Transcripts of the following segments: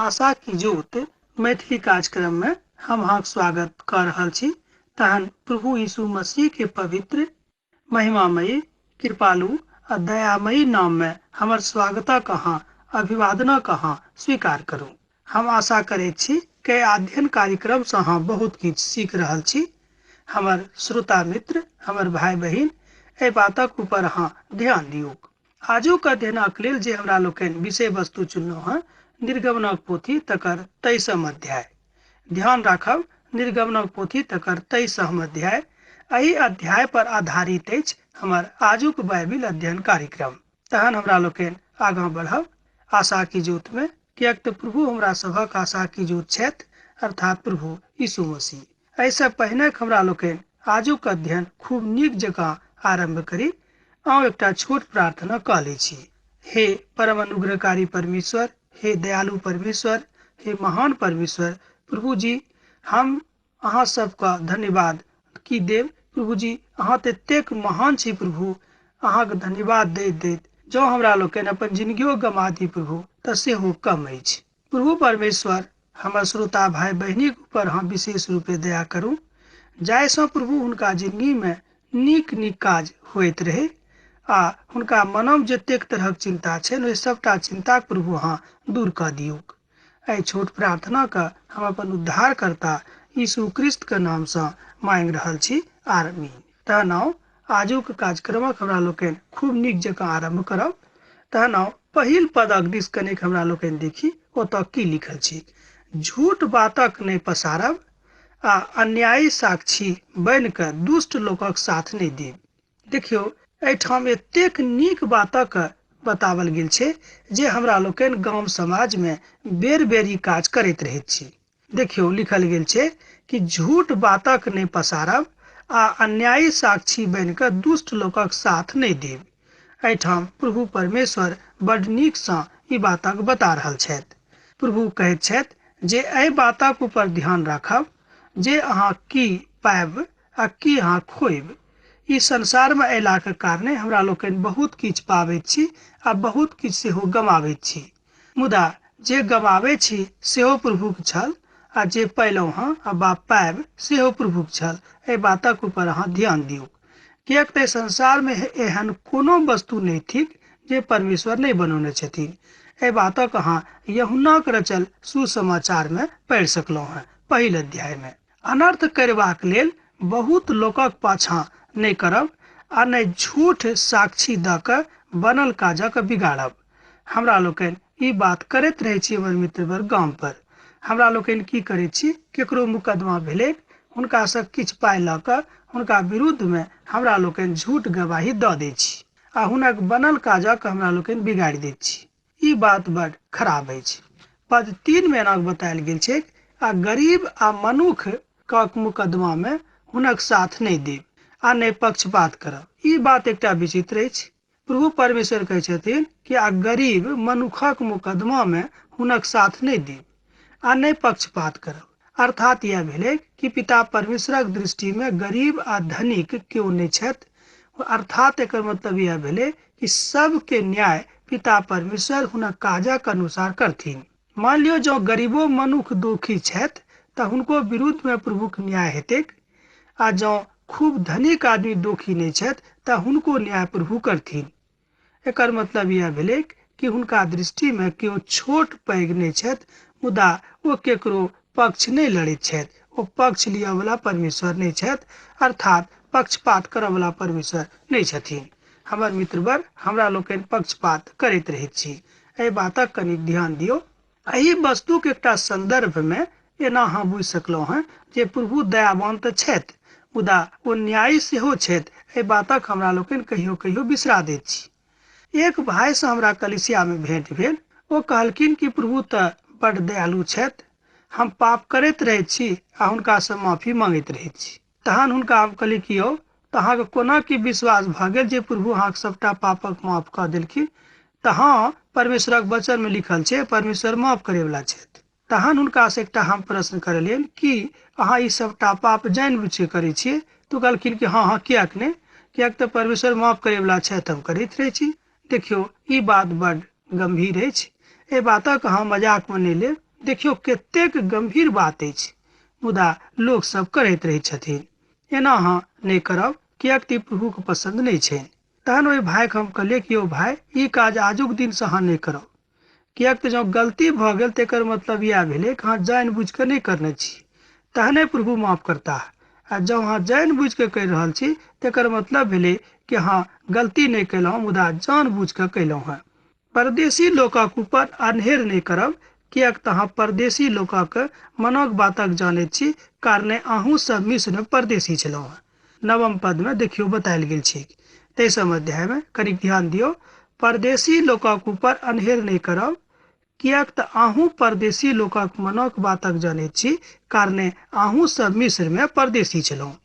आशा की ज्योत मैथिली कार्यक्रम में हम अहाँक स्वागत कऽ रहल छी। तहन प्रभु यीशु मसीह के पवित्र, महिमामयी, कृपालु आ दयामयी नाम में हमर स्वागतक अहाँ, अभिवादनक अहाँ स्वीकार करू। हम आशा करैत छी कि अध्ययन कार्यक्रम से अहाँ बहुत किछु सीख रहल छी। हमर श्रोता मित्र, हमर भाई बहिन, एहि बातक ऊपर अहाँ ध्यान दियौक। आजुक अध्ययनक लेल जे हमरा लोकनि विषय वस्तु चुनलहुँ हँ, निर्गमनक पोथी तकर 23म अध्याय। ध्यान राखब, निर्गमनक पोथी तकर 23म अध्याय। एहि अध्याय पर आधारित अछि हमर आजुक बाइबिल अध्ययन कार्यक्रम। तहन हमरा लोकनि आगाँ बढ़ब आशा की ज्योत में, किएक तऽ प्रभु हमरा सभक आशा की ज्योत छथि, अर्थात प्रभु यीशु मसीह। एहिसँ पहिने हमरा लोकनि आजुक अध्ययन खूब नीक जकाँ आरम्भ करी, आउ एकटा छोट प्रार्थना कऽ लै छी। हे परम अनुग्रहकारी परमेश्वर, हे दयालु परमेश्वर, हे महान परमेश्वर प्रभु जी, हम अहाँ सबके धन्यवाद की देब। प्रभु जी, अहाँ तऽ एतेक महान छी प्रभु, अहाँके धन्यवाद दैत दैत जँ हमरा लोकनि अपन जिनगियो गमा दी प्रभु तऽ सेहो कम अछि। प्रभु परमेश्वर, हमर श्रोता भाई बहिनीक ऊपर अहाँ विशेष रूपे दया करू, जाहिसँ प्रभु हुनका जिनगीमे नीक नीक काज होइत रहै आ हुनका मनमे जतेक तरहक चिन्ता छनि ओहि सबटा चिन्ताक प्रभु अहाँ दूर कऽ दियौक। एहि छोट प्रार्थनाके हम अपन उद्धारकर्ता यीशु क्रिस्तके नामसँ मांगि रहल छी, आमीन। तहन आउ आजुक कार्यक्रमक हमरा लोकनि खूब नीक जकाँ आरम्भ करब। तहन आउ पहिल पदक दिस कनेक हमरा लोकनि देखी, ओतऽ की लिखल छै। झूठ बातक नहि पसारब आ अन्यायी साक्षी बनि कऽ दुष्ट लोकक साथ नहि देब। देखियौ, एहिठाम एतेक नीक बातक बतावल गेल छै जे हमरा लोकनि गाम समाजमे बेर बेर ई काज करैत रहैत छी। देखियौ, लिखल गेल छै कि झूठ बातक नहि पसारब आ अन्यायी साक्षी बनि कऽ दुष्ट लोकक साथ नहि देब। एहिठाम प्रभु परमेश्वर बड नीकसँ ई बातक बता रहल छथि। प्रभु कहैत छथि जे एहि बातक ऊपर ध्यान राखब जे अहाँ की पायब आ की अहाँ खोइब। ई संसारमे अयलाक कारणे हमरा लोकनि बहुत किछु पाबैत छी आ बहुत किछु सेहो गमाबैत छी। मुदा जे गमाबै छी सेहो प्रभुक छल आ जे पयलहुँ हँ आ बा पायब सेहो प्रभुक छल। एहि बातक ऊपर अहाँ ध्यान दियौक, किएक तऽ संसारमे एहन कोनो वस्तु नहि थिक जे परमेश्वर नहि बनौने छथिन। एहि बातक अहाँ यूहन्नाक रचल सुसमाचारमे पढ़ि सकलहुँ हँ, पहिल अध्यायमे। अनर्थ करबाक लेल बहुत लोकक पाछाँ नहि करब आ नहि झूठ साक्षी दऽ कऽ बनल काजक बिगाड़ब। हमरा लोकनि ई बात करैत रहै छी हमर मित्रवर गाम पर। हमरा लोकनि की करै छी, केकरो मुकदमा भेलैक, हुनकासँ किछु पाइ लऽ कऽ हुनका विरुद्धमे हमरा लोकनि झूठ गवाही दऽ दै छी आ हुनक बनल काजक हमरा लोकनि बिगाड़ि दैत छी। ई बात बड खराब अछि। पद 3 मे एना बतायल गेल छैक, आ गरीब आ मनुख कक मुकदमा मे हुनक साथ नहि देब आ नहि पक्षपात करब। ई बात एकटा विचित्र अछि। प्रभु परमेश्वर कहै छथिन कि आ गरीब मनुखक मुकदमा मे हुनक साथ नहि देब आ नहि पक्षपात करब। अर्थात यह भेलै कि पिता परमेश्वरक दृष्टि मे गरीब आ धनिक केओ नहि छथि। अर्थात एकर मतलब यह भेलै कि सबके न्याय पिता परमेश्वर हुनक काजक अनुसार करथिन। मान लियौ जँ गरीबो मनुख दोखी छथि तऽ हुनको विरुद्ध मे प्रभुक न्याय हेतैक, आ जँ खूब धनिक आदमी दोखी नहि छथि तऽ हुनको न्याय प्रभु करथिन। एकर मतलब यह भेलै कि हुनका दृष्टि मे केओ छोट पैघ नहि छथि, मुदा ओ केकरो पक्ष नहि लड़ैत छथि। ओ पक्ष लिअ वाला परमेश्वर नहि छथि, अर्थात पक्षपात करऽ वाला परमेश्वर नहि छथिन। हमर मित्रवर, हमरा लोकनि पक्षपात करैत रहैत छी। एहि बातक कनि ध्यान दियौ। एहि वस्तुक एकटा संदर्भ मे एना अहाँ बुझि सकलहुँ हँ जे प्रभु दयावान तऽ छथि, मुदा ओ न्यायी सेहो छथि। एहि बातक हमरा लोकनि कहियो कहियो बिसरा दैत छी। एक भाई से हमरा कलिसिया में भेंट भेल। ओ कहलखिन कि प्रभु तऽ बड दयालु छथि, हम पाप करैत रहैत छी आ हुनका से माफी मांगैत रहैत छी। तहन हुनका हम कहलियै कि यौ, तऽ अहाँके कोना की विश्वास भऽ गेल जे प्रभु अहाँके सबटा पापक माफ कऽ देलखिन? तऽ हँ, परमेश्वरक वचन में लिखल छै परमेश्वर माफ करैवला छथि। तहन हुनका से एकटा हम प्रश्न करलियनि कि अहाँ ई सबटा पाप जानि बुझि करै छियै? तऽ ओ कहलखिन कि हँ हँ, किएक नहि, किएक तऽ परमेश्वर माफ करैवला छथि, हम करैत रहै छी। देखियौ, ई बात बड गंभीर अछि। एहि बातक अहाँ मजाकमे नहि लेब। देखियौ कतेक गंभीर बात अछि, मुदा लोक सब करैत रहै छथिन। एना अहाँ नहि करब, किएक तऽ प्रभुके पसन्द नहि छनि। तहन ओहि भाइके हम कहलियै कि यौ भाइ, ई काज आजुक दिनसँ अहाँ नहि करब, किएक तऽ जँ गलती भऽ गेल तेकर मतलब इएह भेलै कि अहाँ जानि बुझि कऽ नहि करने छी, तहने प्रभु माफ करताह। आ जँ अहाँ जानि बुझि कऽ करि रहल छी तेकर मतलब भेलै कि अहाँ गलती नहि कयलहुँ, मुदा जान बुझि कऽ कयलहुँ हेँ। परदेशी लोकक ऊपर अन्हेर नहि करब, किएक तऽ अहाँ परदेशी लोकक मनक बातक जानैत छी, कारणे अहूँ सब मिस्रमे परदेशी छलहुँ हेँ। नवम पदमे देखियौ बतायल गेल छै। 23 अध्यायमे कनिक ध्यान दियौ। परदेशी लोकक ऊपर अन्हेर नहि करब, किएक तऽ अहूँ परदेशी लोकक मनक बातक जानैत छी, कारणे अहूँ सब मिस्रमे परदेशी छलहुँ।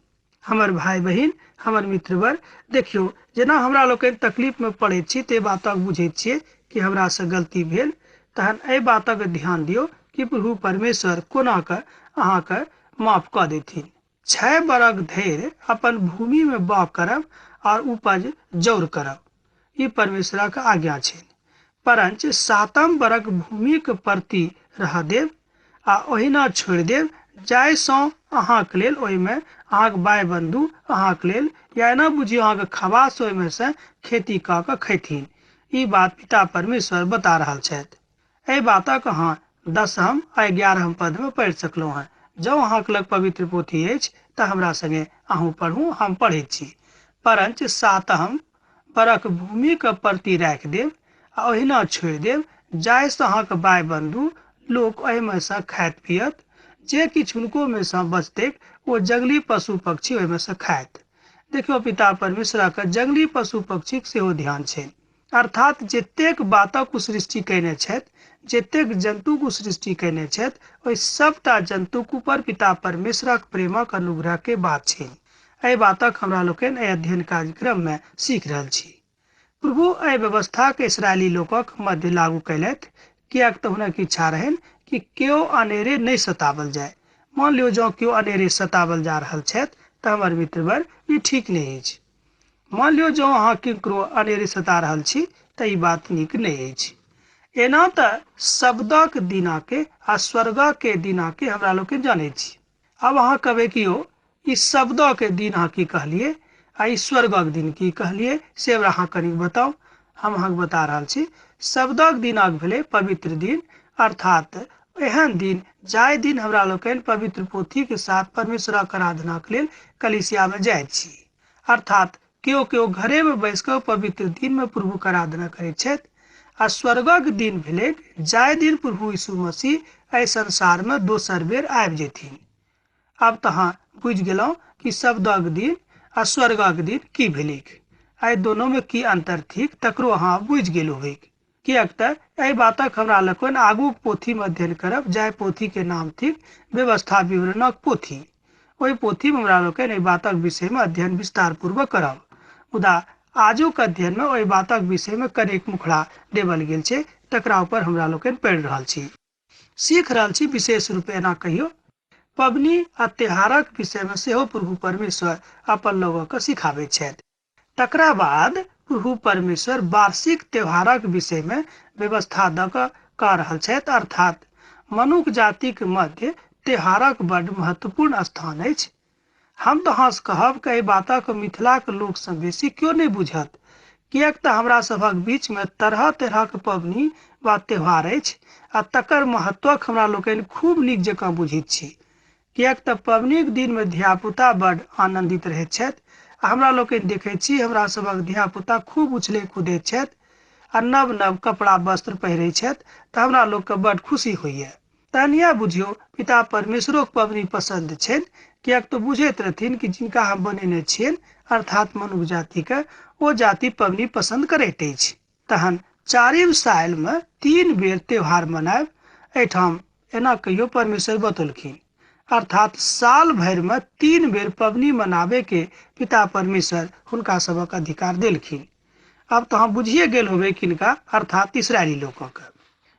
हमर भाय बहिन, हमर मित्रवर, देखियौ जेना हमरा लोकनि तकलीफमे पड़ैत छी ते बातक बुझैत छियै कि हमरासँ गलती भेल, तहन एहि बातक ध्यान दियौ कि प्रभु परमेश्वर कोना कऽ अहाँके माफ कऽ देथिन। 6 बरख धरि अपन भूमिमे बाग करब और उपज जौर करब, ई परमेश्वरक आज्ञा छै। परंच 7म बरख भूमिक प्रति रह देब आ ओहिना छोड़ि देब, जाहिसँ अहाँके लेल ओहिमे अहाँके भाय बन्धु अहाँके लेल, या एना बुझियौ अहाँके खवास ओहिमे से खेती कऽ कऽ खैथिन। ई बात पिता परमेश्वर बता रहल छथि। एहि बातक अहाँ 10म आ 11म पदमे पढ़ि सकलहुँ हेँ। जँ अहाँके लग पवित्र पोथी अछि तऽ हमरा संगे अहूँ पढ़ू, हम पढ़ैत छी। परंच 7म बरख भूमिके प्रति राखि देब आ ओहिना छोड़ि देब, जाहिसँ अहाँके भाय बन्धु लोक ओहिमे सँ खाइत पियत। जे किछु हुनकोमे सँ बचतैक ओ जंगली पशु पक्षी ओहिमे सँ खायत। देखियौ पिता परमेश्वरक जंगली पशु पक्षीक सेहो ध्यान छै। अर्थात जतेक बातक ओ सृष्टि कयने छथि, जतेक जन्तुक ओ सृष्टि कयने छथि, ओहि सबटा जन्तुक ऊपर पिता परमेश्वरक प्रेमक अनुग्रह के बात छै। एहि बातक हमरा लोकनि एहि अध्ययन कार्यक्रममे सीख रहल छी। प्रभु एहि व्यवस्थाके इसराइली लोकक मध्य लागू कयलथि, किएक तऽ हुनक इच्छा रहनि कि केओ अनेरे नहि सतावल जाय। मान लियौ जँ केओ अनेरे सतावल जा रहल छथि तऽ हमर मित्रवर ई ठीक नहि अछि। मान लियौ जँ अहाँ केकरो अनेरे सता रहल छी तऽ ई बात नीक नहि अछि। एना तऽ शब्दक दिनाके आ स्वर्गके दिनाके हमरा लोकनि जानैत छी। आब अहाँ कहबै कि यौ ई शब्दके दिन अहाँ की कहलियै आ ई स्वर्गक दिन की कहलियै, से हमरा अहाँ कनि बताउ। हम अहाँके बता रहल छी। शब्दक दिनक भेलै पवित्र दिन, अर्थात एहन दिन जाहि दिन हमरा लोकनि पवित्र पोथीके साथ परमेश्वरक आराधनाक लेल कलीसियामे जाइत छी। अर्थात केओ केओ घरेमे बैस कऽ पवित्र दिनमे प्रभुक आराधना करैत छथि। आ स्वर्गक दिन भेलै जाहि दिन प्रभु यीशु मसीह एहि संसारमे दोसर बेर आबि जेथिन। आब तऽ अहाँ बुझि गेलहुँ कि शब्दक दिन आ स्वर्गक दिन की भेलैक, एहि दोनोमे की अंतर थिक तकरो अहाँ बुझि गेल होबैक। किएक तऽ एहि बातक हमरा लोकनि आगूक पोथीमे अध्ययन करब, जाहि पोथीके नाम थिक व्यवस्था विवरणक पोथी। ओहि पोथीमे हमरा लोकनि एहि बातक विषयमे अध्ययन विस्तार पूर्वक करब। मुदा आजुक अध्ययनमे ओहि बातक विषयमे कनेक मुखड़ा देवल गेल छै, तकरा ऊपर हमरा लोकनि पढ़ि रहल छी, सीख रहल छी। विशेष रूपे एना कहियौ, पबनी आ त्योहारक विषयमे सेहो प्रभु परमेश्वर अपन लोगके सिखाबैत छथि। तकरा बाद प्रभु परमेश्वर वार्षिक त्योहारक विषयमे व्यवस्था दऽ कऽ कह रहल छथि। अर्थात मनुख जातिक मध्य त्योहारक बड्ड महत्वपूर्ण स्थान अछि। हम तऽ अहाँसँ कहब कि एहि बातक मिथिलाक लोकसँ बेसी केओ नहि बुझत, किएक तऽ हमरा सभक बीचमे तरह तरहक पबनी वा त्योहार अछि आ तकर महत्वक हमरा लोकनि खूब नीक जकाँ बुझैत छी। किएक तऽ पबनीक दिनमे धियापुता बड्ड आनन्दित रहैत छथि आ हमरा लोकनि देखैत छी हमरा सभक धियापुता खूब उछलै कूदैत छथि आ नव नव कपड़ा वस्त्र पहिरै छथि, तऽ हमरा लोकके बड्ड खुशी होइए। तहन इएह बुझियौ पिता परमेश्वरोक पबनी पसन्द छनि, किएक तऽ बुझैत रहथिन कि जिनका हम बनेने छियनि अर्थात मनुख जातिके, ओ जाति पबनी पसन्द करैत अछि। तहन 4 सालमे 3 बेर त्योहार मनायब एहिठाम एना कहियो परमेश्वर बतौलखिन। अर्थात साल भरिमे 3 बेर पबनी मनाबेके पिता परमेश्वर हुनका सभक अधिकार देलखिन। आब तऽ अहाँ बुझिए गेल होबै किनका, अर्थात इसराइली लोकक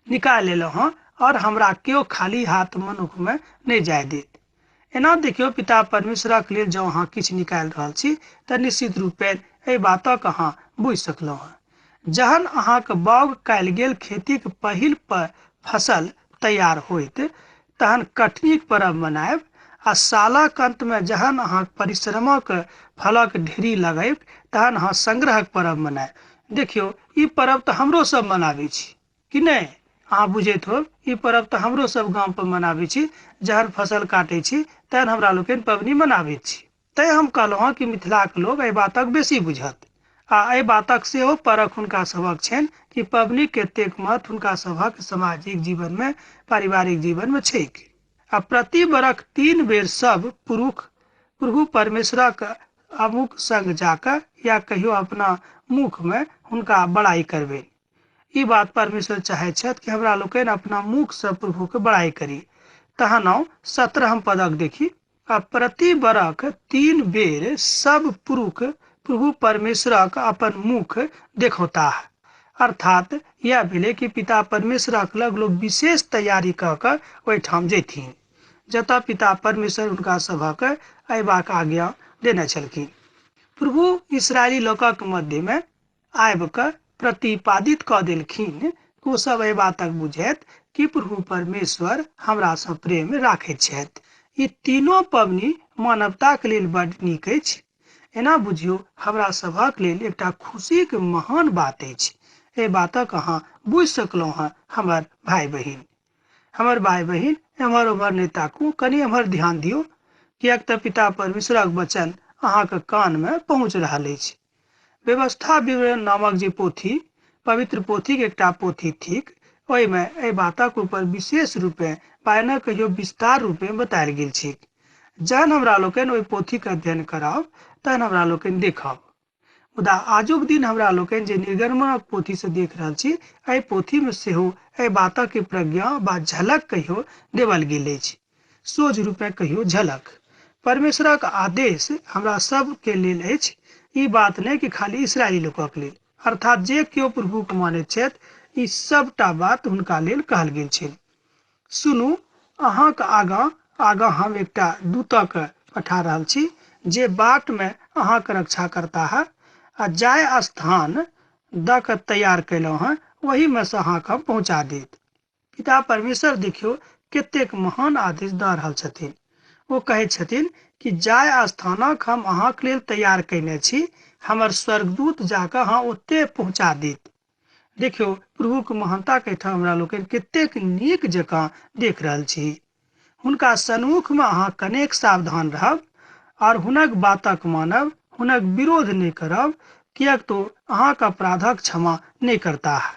निकालि लेलहुँ हँ और हमरा केओ खाली हाथ मनुखमे नहि जाय देत। एना देखियौ पिता परमेश्वरक लेल जँ अहाँ किछु निकालि रहल छी तऽ निश्चित रूपे एहि बातक अहाँ बुझि सकलहुँ हँ। जहन अहाँके बाउग कयल गेल खेतीक पहिल फसल तैयार होइत तहन कटनीक पर्व मनायब आ सालक अन्तमे जहन अहाँक परिश्रमक फलक ढेरी लगैब तहन अहाँ संग्रहक पर्व मनायब। देखियौ, ई पर्व तऽ हमरो सब मनाबै छी कि नहि? अहाँ बुझैत होब, ई पर्व तऽ हमरो सब गाम पर मनाबै छी। जहन फसल काटै छी तहन हमरा लोकनि पबनी मनाबैत छी। तैं हम कहलहुँ हँ कि मिथिलाक लोक एहि बातक बेसी बुझत आ एहि बातक सेहो परख हुनका सभक छनि कि पबनीक कतेक महत्व हुनका सभक सामाजिक जीवनमे, पारिवारिक जीवनमे छैक। आ प्रति बरख 3 बेर सब पुरुष प्रभु परमेश्वरक अमुक संग जाकऽ या कहियो अपना मुखमे हुनका बड़ाई करबनि। ई बात परमेश्वर चाहैत छथि कि हमरा लोकनि अपना मुखसँ प्रभुके बड़ाई करी। तहन आउ 17 पदक देखी। आ प्रति बरख 3 बेर सब पुरुष प्रभु परमेश्वरक अपन मुख देखौताह। अर्थात यह भेलै कि पिता परमेश्वरक लग लोक विशेष तैयारी कऽ कऽ ओहिठाम जैथिन, जतऽ पिता परमेश्वर हुनका सभक अयबाक आज्ञा देने छलखिन। प्रभु इस्राएली लोकक मध्यमे आबि कऽ प्रतिपादित कऽ देलखिन कि ओ सब एहि बातक बुझैत कि प्रभु परमेश्वर हमरासँ प्रेम राखैत छथि। ई तीनो पबनी मानवताक लेल बड नीक अछि। एना बुझियौ हमरा सभक लेल एकटा खुशीक महान बात अछि। एहि बातक अहाँ बुझि सकलहुँ हँ हमर भाय बहिन। हमर भाय बहिन, एम्हर ओम्हर नहि ताकू, कनि एम्हर ध्यान दियौ, किएक तऽ पिता परमेश्वरक वचन अहाँके कानमे पहुँच रहल अछि। व्यवस्था विवरण नामक जे पोथी पवित्र पोथीक एकटा पोथी थिक, ओहिमे एहि बातक ऊपर विशेष रूपे वा एना कहियो विस्तार रूपे बतायल गेल छैक। जहन हमरा लोकनि ओहि पोथीक अध्ययन करब तहन हमरा लोकनि देखब। मुदा आजुक दिन हमरा लोकनि जे निर्गमनक पोथीसँ देख रहल छी, एहि पोथीमे सेहो एहि बातक प्रज्ञा वा झलक कहियो देवल गेल अछि। सोझ रूपे कहियो झलक। परमेश्वरक आदेश हमरा सबके लेल अछि, ई बात नहि कि खाली इसराइली लोकक लेल। अर्थात जे केओ प्रभुके मानैत छथि, ई सबटा बात हुनका लेल कहल गेल छै। सुनू, अहाँक आगाँ आगाँ हम एकटा दूतक पठा रहल छी, जे बाटमे अहाँक रक्षा करताह आ जाहि स्थान दऽ कऽ तैयार कयलहुँ हँ ओहिमे सँ अहाँके हम पहुँचा देत। पिता परमेश्वर देखियौ कतेक महान आदेश दऽ रहल छथिन। ओ कहै छथिन कि जाहि स्थानक हम अहाँक लेल तैयार कयने छी, हमर स्वर्गदूत जाकऽ अहाँ ओते पहुँचा देत। देखियौ प्रभुक महानताके एहिठाम हमरा लोकनि कतेक नीक जकाँ देख रहल छी। हुनका सन्मुखमे अहाँ कनेक सावधान रहब आओर हुनक बातक मानब, हुनक विरोध नहि करब, किएक तो अहाँक अपराधक क्षमा नहि करताह।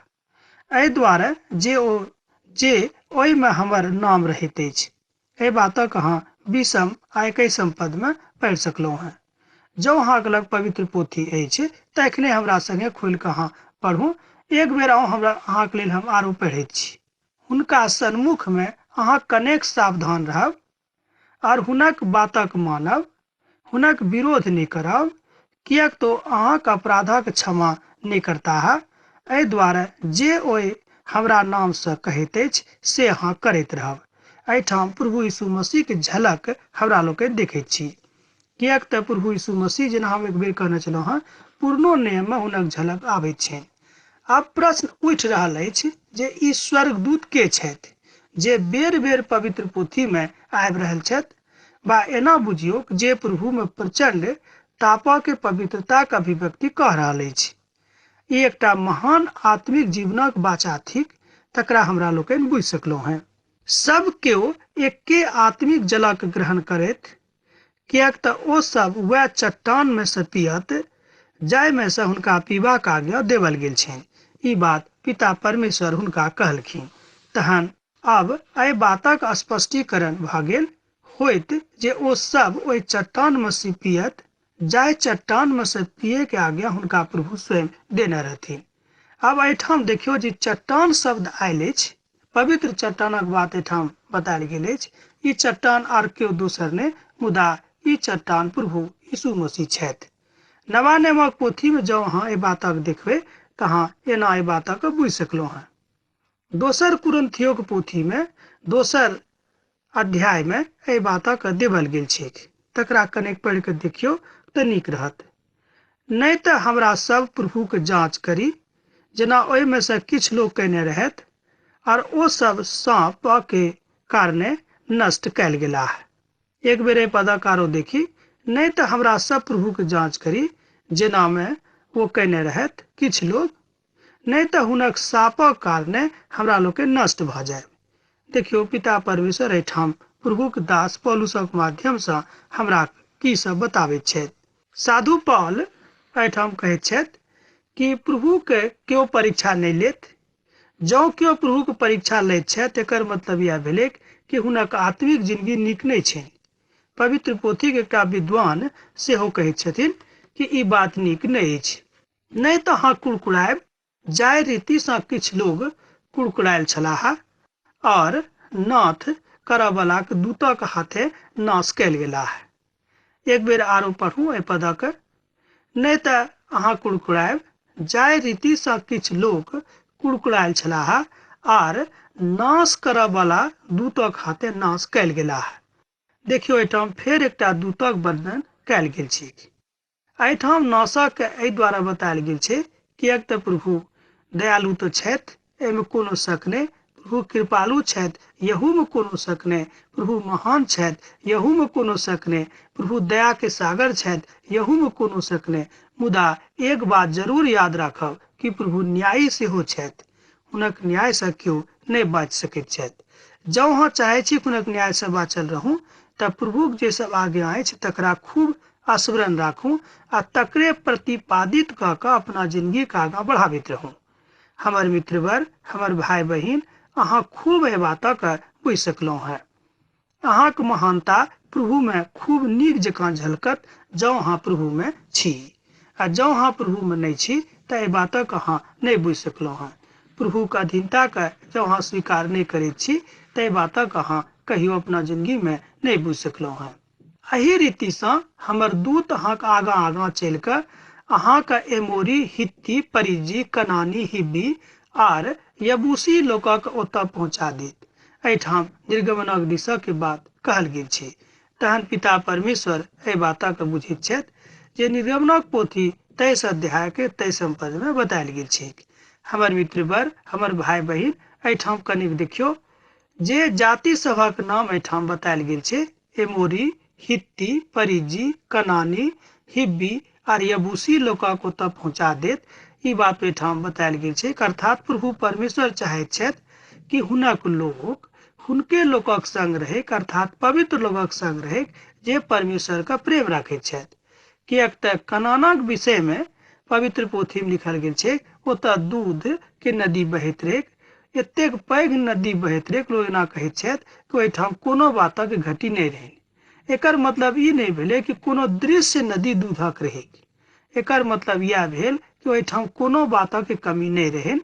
एहि दुआरे जे ओ जे ओहिमे हमर नाम रहैत अछि। एहि बातक अहाँ 20म आ 21म पदमे पढ़ि सकलहुँ हेँ। जँ अहाँके लग पवित्र पोथी अछि तऽ एखने हमरा संगे खोलि कऽ अहाँ पढ़ू। एक बेर आउ, हमरा अहाँके लेल हम आरो पढ़ैत छी। हुनका सन्मुखमे अहाँ कनेक सावधान रहब आओर हुनक बातक मानब, हुनक विरोध नहि करब, किएक तो अहाँक अपराधक क्षमा नहि करताह। एहि दुआरे जे ओहि हमरा नामसँ कहैत अछि से अहाँ करैत रहब। एहिठाम प्रभु यीशु मसीहके झलक हमरा लोकनि देखैत छी। किएक तऽ प्रभु यीशु मसीह, जेना हम एक बेर कहने छलहुँ हँ, पुरनो नियममे हुनक झलक आबैत छनि। आब प्रश्न उठि रहल अछि जे ई स्वर्गदूत के छथि जे बेर बेर पवित्र पोथीमे आबि रहल छथि, वा एना बुझियौ जे प्रभुमे प्रचंड तापक पवित्रताक अभिव्यक्ति कऽ रहल अछि। ई एकटा महान आत्मिक जीवनक वाचा थिक, तकरा हमरा लोकनि बुझि सकलहुँ हेँ। सब केओ एके आत्मिक जलक ग्रहण करैत, किएक तऽ ओ सब वएह चट्टानमे सँ पियत जाहिमे सँ हुनका पीबाक आज्ञा देवल गेल छनि। ई बात पिता परमेश्वर हुनका कहलखिन। तहन आब एहि बातक स्पष्टीकरण भऽ गेल होइत जे ओ सब ओहि चट्टानमे सँ पियत जाहि चट्टानमे सँ पियैके आज्ञा हुनका प्रभु स्वयं देने रहथिन। आब एहिठाम देखियौ जे चट्टान शब्द आयल अछि, पवित्र चट्टानक बात एहिठाम बतायल गेल अछि। ई चट्टान आर केओ दोसर नहि, मुदा ई चट्टान प्रभु यीशु मसीह छथि। नवा नियमक पोथीमे जँ अहाँ एहि बातक देखबै तऽ अहाँ एना एहि बातक बुझि सकलहुँ हेँ। दोसर कुरिन्थियोक पोथीमे दोसर अध्यायमे एहि बातक देवल गेल छैक, तकरा कनेक पढ़ि कऽ देखियौ तऽ नीक रहत। नहि तऽ हमरा सब प्रभुक जाँच करी, जेना ओहिमे सँ किछु लोक कयने रहथि आर ओ सब साँप के कारणे नष्ट कयल गेलाह। एक बेर एहि पदक आरो देखी, नहि तऽ हमरा सब प्रभुके जाँच करी जेनामे ओ कयने रहथि किछु लोग, नहि तऽ हुनक सापक कारणे हमरा लोकके नष्ट भऽ जाय। देखियौ पिता परमेश्वर एहिठाम प्रभुक दास पौलुसक माध्यमसँ हमरा की सब बताबैत छथि। साधु पॉल एहिठाम कहैत छथि कि प्रभुके केओ परीक्षा नहि लेत। जँ केओ प्रभुके परीक्षा लैत छथि एकर मतलब इएह भेलै कि हुनक आत्मिक जिंदगी नीक नहि छनि। पवित्र पोथीके एकटा विद्वान सेहो कहैत छथिन कि ई बात नीक नहि अछि। नहि तऽ अहाँ कुड़कुड़ायब जाहि रीतिसँ किछु लोग कुड़कुड़ायल छलाह और नाथ करऽवलाक दूतक हाथे नाश कयल गेलाह। एक बेर आरो पढ़ू एहि पदक, नहि तऽ अहाँ कुड़कुड़ायब जाहि रीतिसँ किछु लोक कुड़कुड़ायल छलाह आर नाश करऽवला दूतक हाथे नाश कयल गेलाह। देखियौ एहिठाम फेर एकटा दूतक वर्णन कयल गेल छै। एहिठाम नाशक एहि द्वारा बतायल गेल छै किएक तऽ प्रभु दयालु तऽ छथि, एहिमे कोनो शक नहि। प्रभु कृपालु छथि, यहूमे कोनो शक नहि। प्रभु महान छथि, यहूमे कोनो शक नहि। प्रभु दयाके सागर छथि, यहूमे कोनो शक नहि। मुदा एक बात जरूर याद राखब कि प्रभु न्यायी सेहो छथि। हुनक न्यायसँ केओ नहि बाँचि सकैत छथि। जँ अहाँ चाहै छी हुनक न्यायसँ बाँचल रहू तऽ प्रभुक जे सब आज्ञा अछि तकरा खूब स्मरण राखू आ तकरे प्रतिपादित कऽ कऽ अपना जिंदगीके आगाँ बढ़ाबैत रहू। हमर मित्रवर, हमर भाय बहिन, अहाँ खूब एहि बातक बुझि सकलहुँ हेँ। अहाँक महानता प्रभुमे खूब नीक जकाँ झलकत जँ अहाँ प्रभुमे छी, आ जँ अहाँ प्रभुमे नहि छी तऽ एहि बातक अहाँ नहि बुझि सकलहुँ हेँ। प्रभुक अधीनताके जँ अहाँ स्वीकार नहि करैत छी तऽ एहि बातक अहाँ कहियो अपना जिंदगीमे नहि बुझि सकलहुँ हेँ। एहि रीतिसँ हमर दूत अहाँक आगाँ आगाँ चलि कऽ अहाँके एमोरी, हित्ती, परिज्जी, कनानी, हिब्बी आर यबूसी लोकक ओतऽ पहुँचा देत। एहिठाम निर्गमनक दिशक बात कहल गेल छै। तहन पिता परमेश्वर एहि बातक बुझैत छथि जे निर्गमनक पोथी 23 अध्याय के 23 पद में बतायल गेल छै। हमर मित्रवर, हमर भाय बहिन, एहिठाम कनिक देखियौ जे जाति सभक नाम एहिठाम बतायल गेल छै, एमोरी, हित्ती, परिज्जी, कनानी, हिब्बी आर यबूसी लोकक ओतऽ पहुँचा देत। ई बात एहिठाम बतायल गेल छै। अर्थात प्रभु परमेश्वर चाहैत छथि कि हुनक लोक हुनके लोकक संग रहै, अर्थात पवित्र लोकक संग रहै जे परमेश्वर के प्रेम राखैत छथि। किएक तऽ कनानक विषय में पवित्र पोथी में लिखल गेल छै ओतऽ दूध के नदी बहैत रहै, एतेक पैघ नदी बहैत रहै, लोक एना कहैत छथि कि ओहिठाम कोनो बातक घटी नहि रहै। एकर मतलब ई नहि भेलै कि कोनो दृश्य नदी दूधक रहै, एकर मतलब इएह भेल कि ओहिठाम कोनो बातक कमी नहि रहै।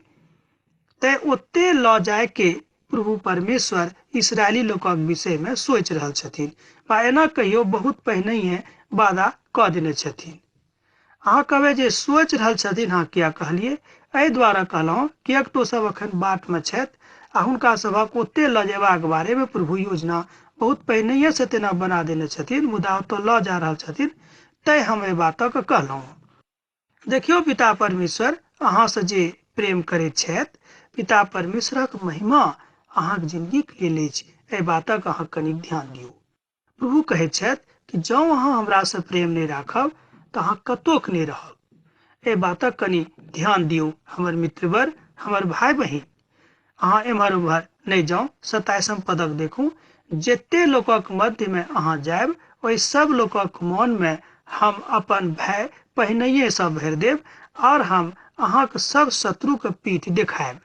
तैं ओते लऽ जायके प्रभु परमेश्वर इसराइली लोकक विषय में सोचि रहल छथिन बा एना कहियो बहुत पहिनहिए वादा कऽ देने छथिन। अहाँ कहबै जे सोचि रहल छथिन, अहाँ किया कहलियै? एहि द्वारा कहलहुँ किएक तऽ ओ सब अखन बाट में छथि आ हुनका सभक ओते लऽ जेबाक बारे में प्रभु योजना बहुत पहिनहिए से तेना बना देने छथिन, मुदा ओतऽ लऽ जा रहल छथिन, तैं हम एहि बातक कहलहुँ। देखियौ पिता परमेश्वर अहाँसँ जे प्रेम करैत छथि, पिता परमेश्वरक महिमा अहाँक जिंदगीक लेल अछि, एहि बातक अहाँ कनिक ध्यान दियौ। प्रभु कहैत छथि कि जँ अहाँ हमरासँ प्रेम नहि राखब तऽ अहाँ कतोक नहि रहब। एहि बातक कनि ध्यान दियौ हमर मित्रवर, हमर भाय बहिन। अहाँ एम्हर ओम्हर नहि जाउ। 27 पदक देखू, जते लोकक मध्य में अहाँ जायब ओहि सब लोकक मन में हम अपन भय पहिनहिए सँ भरि देब और हम अहाँक सब शत्रु के पीठ देखायब।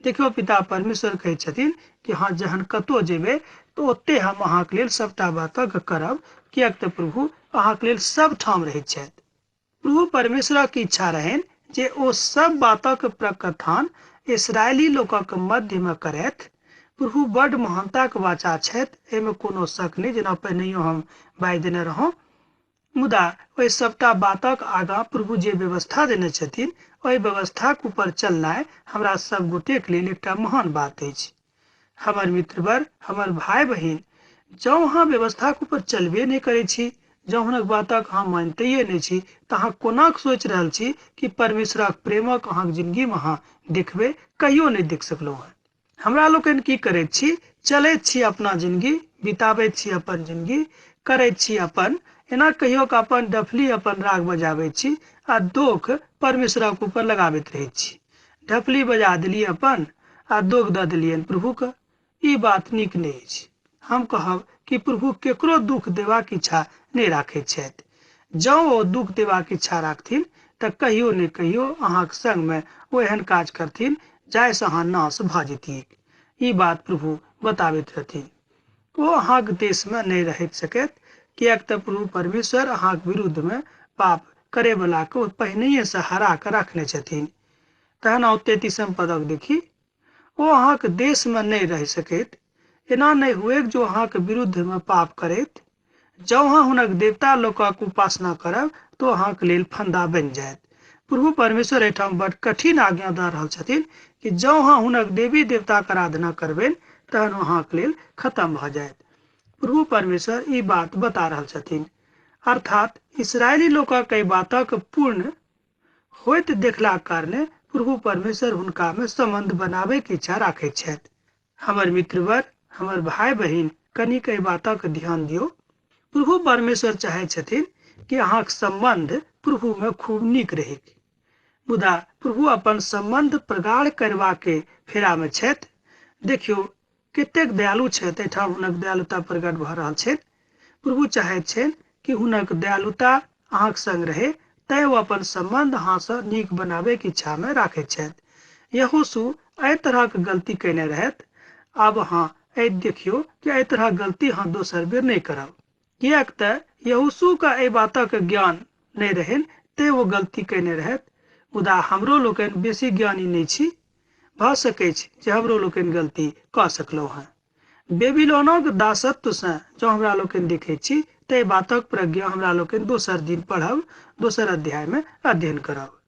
देखियौ पिता परमेश्वर कहै छथिन कि अहाँ जहन कतौ जेबै तऽ ओते हम अहाँक लेल सबटा बातक करब, किएक तऽ प्रभु अहाँक लेल सब ठाम रहैत छथि। प्रभु परमेश्वरक इच्छा रहनि जे ओ सब बातक प्रकथान इसराइली लोकक मध्य में करथि। प्रभु बड महानताक वाचा छथि, एहिमे कोनो शक नहि, जेना पहिनहियो हम बाजि देने रहौं। मुदा ओहि सबटा बातक आगाँ प्रभु जे व्यवस्था देने छथिन ओहि व्यवस्थाक ऊपर चलनाइ हमरा सब गोटेक लेल एकटा महान बात अछि। हमर मित्रवर, हमर भाय बहिन, जँ अहाँ व्यवस्थाक ऊपर चलबे नहि करै छी, जँ हुनक बातक अहाँ मानितैये नहि छी, तऽ अहाँ कोना सोचि रहल छी कि परमेश्वरक प्रेमक अहाँक जिंदगी में अहाँ देखबै? कहियो नहि देख सकलहुँ हेँ। हमरा लोकनि की करैत छी, चलैत छी अपना जिंदगी, बिताबैत छी अपन जिंदगी, करैत छी अपन एना कहियो के अपन डफली अपन राग बजाबैत छी आ दोख परमेश्वरक ऊपर लगाबैत रहैत छी। ढफली बजा देलियै अपन आ दोख दऽ देलियनि प्रभुके। ई बात नीक नहि अछि। हम कहब कि प्रभु केकरो दुख देबाक इच्छा नहि राखैत छथि। जँ ओ दुख देबाक इच्छा राखथिन तऽ कहियो ने कहियो अहाँक संगमे ओ एहन काज करथिन जाहिसँ अहाँ नाश भऽ जैतियै। ई बात प्रभु बताबैत रहथिन। ओ अहाँक देशमे नहि रहि सकैत, किएक तऽ प्रभु परमेश्वर अहाँक विरुद्धमे पाप करैवला के पहिनहिए हरा कऽ रखने छथिन। तहन आउ 33 पदक देखी। ओ अहाँक देशमे नहि रहि सकैत, एना नहि हुए जो अहाँक विरुद्धमे पाप करैत। जँ अहाँ हुनक देवता लोकक उपासना करब तो अहाँक लेल फंदा बनि जायत। प्रभु परमेश्वर एहिठाम बड कठिन आज्ञा दऽ रहल छथिन कि जँ अहाँ हुनक देवी देवताक आराधना करबनि तहन अहाँक लेल खत्म भऽ जायत। प्रभु परमेश्वर ई बात बता रहल छथिन। अर्थात इसराइली लोकक एहि बातक पूर्ण होइत देखलाक कारणे प्रभु परमेश्वर हुनका में संबंध बनाबे के इच्छा राखैत छथि। हमर मित्रवर, हमर भाई बहिन, कनिक एहि बातक ध्यान दियौ। प्रभु परमेश्वर चाहै छथिन कि अहाँक संबंध प्रभु में खूब नीक रहै, मुदा प्रभु अपन संबंध प्रगाढ़ करबा के फेरा में छथि। देखियौ कतेक दयालु छथि, एहिठाम हुनक दयालुता प्रकट भऽ रहल छनि। प्रभु चाहैत छनि कि हुनक दयालुता अहाँक संग रहे, तैं ओ अपन संबंध अहाँसँ नीक बनाबे के इच्छा में राखैत छथि। यहोशू एहि तरहक गलती कयने रहथि। आब अहाँ एहि देखियौ कि एहि तरहक गलती अहाँ दोसर बेर नहि करब, किएक तऽ यहोशू के एहि बातक ज्ञान नहि रहनि तैं ओ गलती कयने रहथि। मुदा हमरो लोकनि बेसी ज्ञानी नहि छी, भऽ सकैछ जे हमरो लोकनि गलती कऽ सकलहुँ हँ। बेबीलोनक दासत्वसँ जँ हमरा लोकनि देखैत छी तऽ एहि बातक प्रज्ञा हमरा लोकनि दोसर दिन पढ़ब, दोसर अध्याय में अध्ययन करब।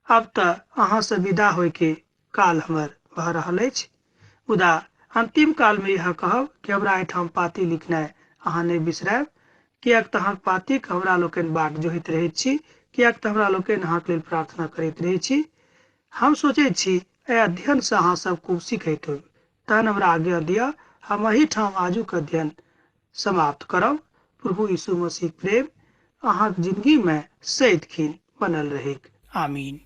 आब तऽ अहाँसँ विदा होइके काल हमर भऽ रहल अछि, मुदा अंतिम काल में यह कहब कि हमरा एहिठाम पाती लिखनाइ अहाँ नहि बिसरायब, किएक तऽ अहाँक पातीक हमरा लोकनि बाट जोहैत रहैत छी, किएक तऽ हमरा लोकनि अहाँक लेल प्रार्थना करैत रहैत छी। हम सोचैत छी एहि अध्ययनसँ अहाँ सब खूब सीखैत होब। तहन हमरा आज्ञा दिअ, हम एहिठाम आजुक अध्ययन समाप्त करब। प्रभु यीशु मसीह प्रेम अहाँक जिंदगी में सदिखिन बनल रहेक। आमीन।